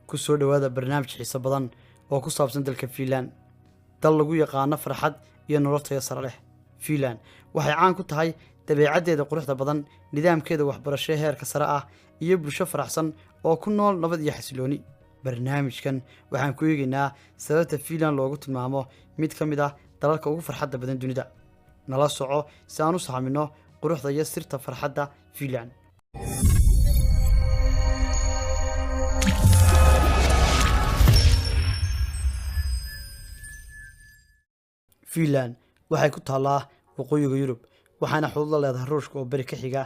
Ku soo dhowaada barnaamij xiiso badan oo ku saabsan dalka Fiinland, dal lagu yaqaano farxad iyo nolol tayo sare leh. Fiinland waxay caan ku tahay dabeecaddeeda quruxda badan, nidaamkeeda waxbarasho heerka sare ah iyo bulsho faraxsan oo ku nool nabad iyo xasilooni. Barnaamijkan waxaan ku eegaynaa sababta Fiinland loogu tilmaamo mid ka mid ah dalalka ugu farxadda badan dunida. Nala soco si aan u sahmino quruxda iyo sirta farxadda Fiinland. Fiinland waxay ku taallaa waqooyiga Yurub, waxaana xuduud la leedahay Ruushka oo beri ka xiga,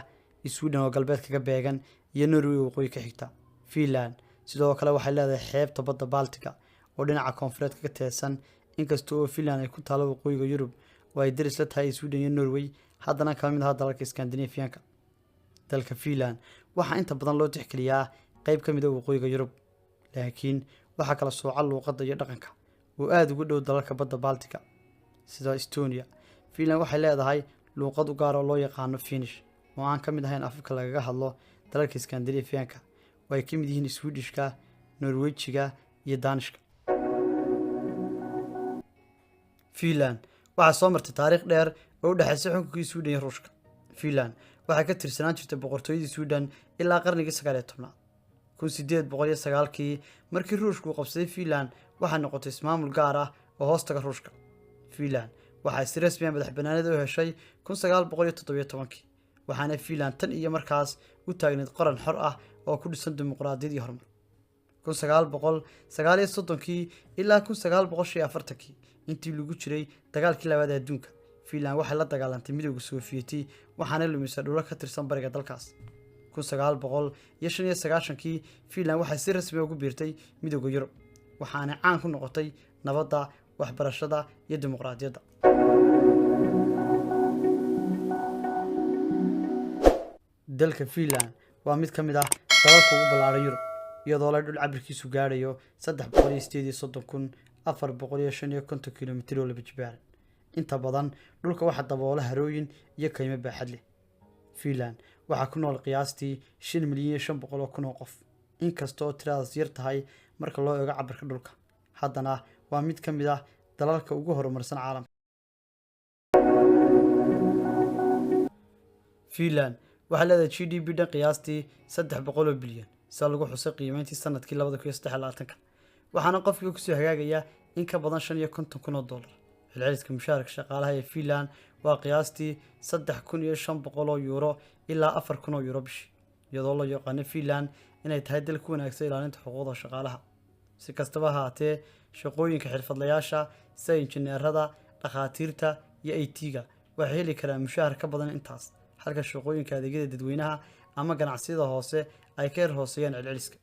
Sweden oo galbeed kaga beegan iyo Norway oo waqooyi ka xigta. Fiinland sidoo kale waxay leedahay xeebta badda Baltiga oo dhinaca koonfureed kaga teedsan. Inkasta oo Fiinland ay ku taallo waqooyiga Yurub oo ay deris la tahay Sweden iyo Norway, haddana kama mid aha dalalka Scandinavianka. Dalka Fiinland waxaa inta badan loo tixgeliyaa qayb ka mid ah waqooyiga Yurub, laakiin waxaa kala sooca luuqadda iyo dhaqanka oo aada ugu dhow dalalka badda Baltiga sida Estonia. Fiinland waxay leedahay luuqad u gaar oo loo yaqaano Finnish oo aan ka mid ahayn afafka lagaga hadlo dalalka Scandinavianka oo ay ka mid yihiin Swedishka, Norwejiga iyo Daanishka. Fiinland waxaa soo martay taariikh dheer oo u dhexaysay xukunkii Sweden iyo Ruushka. Fiinland waxay ka tirsanaan jirtay boqortooyadii Sweden ilaa qarnigii 19aad. 1809kii markii Ruushku uu qabsaday Fiinland, waxay noqotay ismaamul gaar ah oo hoostaga Ruushka. Fiinland waxay si rasmi ah madax bannaanida u heshay 1917kii, waxaana Fiinland tan iyo markaas u taagneyd qoran xor ah oo ku dhisan dimuqraadiyad iyo horumar. 1939kii ilaa 1945kii, intii lagu jiray dagaalkii labaad ee adduunka, Fiinland waxay la dagaalantay Midowda Sofiyeeti, waxaana lumisay dhulo ka tirsan bariga dalkaas. 1995kii Fiinland waxay si rasmi ah ugu biirtay Midowda Yurub, waxaana caan ku noqotay nabadda, waxbarashada iyo dimuqraadiyadda. Dalka Fiinland waa mid ka mid ah dalalka ugu ballaaran Yurub, iyadoo leh dhul cabirkiisu gaadhayo 338,455 kilomitir oo laba jibaaran. Inta badan dhulka waxaa daboola harooyin iyo kaymo baaxad leh. Fiinland waxaa ku nool qiyaastii 5,500,000 oo qof. Inkasta oo tiradaas yar tahay marka loo eego cabirka dhulka, haddana waa mid ka mid ah dalalka ugu horumarsan caalamka. Fiinland waxay leedahay GDP dhan qiyaastii 300 bilyan, sida lagu xusay qiimeyntii sanadkii 2023-ka, waxaana qofkii kusoo hagaagaya in ka badan 55,000 oo dollar. Celceliska mushaharka shaqaalaha ee Fiinland waa qiyaastii 3,500 oo yuuro ilaa 4,000 oo yuuro bishii, iyadoo loo yaqaano Fiinland inay tahay dal ku wanaagsan ilaalinta xuquuqda shaqaalaha. Si kastaba ha ahaatee, shaqooyinka xirfadlayaasha sida injineerada, dhakhaatiirta iyo IT-ga waxay heli karaan mushahar ka badan intaas, halka shaqooyinka adeegyada dadweynaha ama ganacsiyada hoose ay ka yar hooseeyaan celceliska.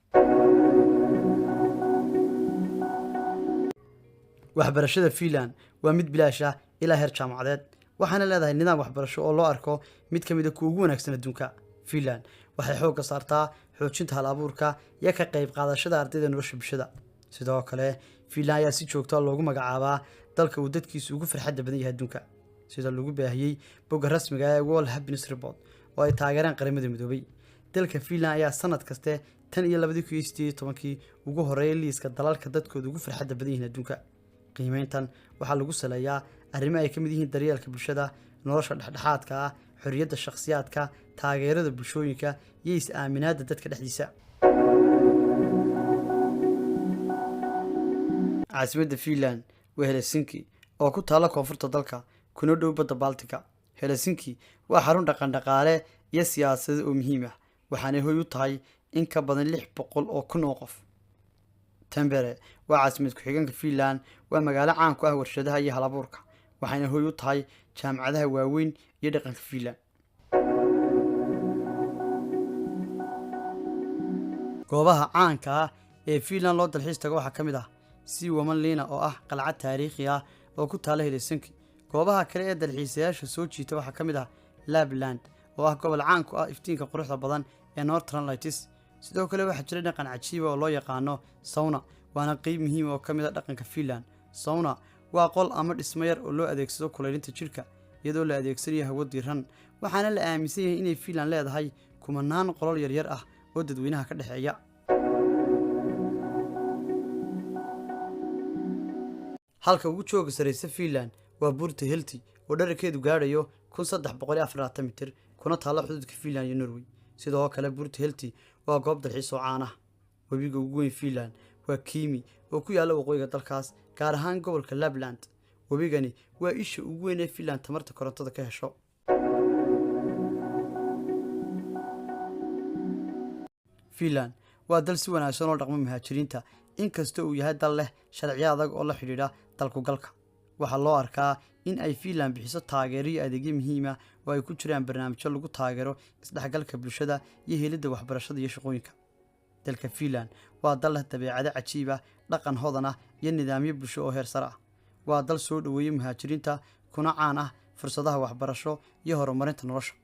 Waxbarashada Fiinland waa mid bilaash ah ilaa heer jaamacadeed, waxaana leedahay nidaam waxbarasho oo loo arko mid ka mid ah kuwa ugu wanaagsan adduunka. Fiinland waxay xoogga saartaa xoojinta hal abuurka iyo ka qayb qaadashada ardayda nolosha bulshada. Sidoo kale Fiinland ayaa si joogta loogu magacaabaa dalka uu dadkiisu ugu farxadda badan yahay adduunka, sida lagu baahiyey bogga rasmiga ah ee World Happiness Report oo ay taageeraan Qaramada Midoobay. Dalka Fiinland ayaa sanad kaste tan iyo 2018-kii ugu horeeyay liiska dalalka dadkooda ugu farxadda badan yihiin adduunka. Qiimeyntan waxaa lagu saleeyaa arrimo ay ka mid yihiin daryeelka bulshada, nolosha dhexdhexaadka ah, xorriyadda shakhsiyaadka, taageerada bulshooyinka iyo is-aaminaadda dadka dhexdiisa. Caasimadda Fiinland waa Helsinki oo ku taalla koonfurta dalka, kuna dhow badda Baltiga. Helsinki waa xarun dhaqan dhaqaale iyo siyaasadeed oo muhiim ah, waxaanay hoy u tahay in ka badan 600,000 oo qof. Tampere waa caasimad ku-xigeenka Fiinland. Waa magaalo caan ku ah warshadaha iyo halabuurka, waxayna hoy u tahay jaamacadaha waaweyn iyo dhaqanka Fiinland. Goobaha caanka ah ee Fiinland loo dalxiis tago waxaa ka mid ah Suomenlinna oo ah qalcad taariikhi ah oo ku taalla Helsinki. Goobaha kale ee dalxiisayaasha soo jiita waxaa ka mid ah Lapland oo ah gobol caan ku ah iftiinka quruxda badan ee Northern Lights. Sidoo kale waxaa jira dhaqan cajiiba oo loo yaqaano sauna, waana qeyb muhiim oo ka mid ah dhaqanka Fiinland. Sauna waa qol ama dhismo yar oo loo adeegsado kulaylinta jidhka iyadoo la adeegsanayo hawo diiran, waxaana la aaminsan yahay inay Fiinland leedahay kumanaan qolol yaryar ah oo dadweynaha ka dhexeeya. Halka ugu jooga sarreysa Finland waa buurta Helti oo dhererkeedu gaadhayo 1324 mitir, kuna taalla xuduudka Finland iyo Norway. Sidoo kale buurta Helti waa goob dalxiis oo caan ah. Webiga ugu weyn Finland waa Kimi oo ku yaalla waqooyiga dalkaas, gaar ahaan gobolka Lapland. Webigani waa isha ugu weyn ee Finland tamarta korontada ka hesho. Finland waa dal si wanaagsan oo dhaqmo muhaajiriinta, inkasta uu yahay dal leh sharciyo adag oo la xidhiidha dalku-galka. Waxaa loo arkaa in ay Finland bixiso taageero iyo adeegyo muhiim ah oo ay ku jiraan barnaamijyo lagu taageero isdhexgalka bulshada iyo helidda waxbarashada iyo shaqooyinka. Dalka Finland waa dal leh dabeecado cajiib ah, dhaqan hodan ah iyo nidaamyo bulsho oo heer sare ah. Waa dal soo dhoweeya muhaajiriinta kuna caan ah fursadaha waxbarasho iyo horumarinta nolosha.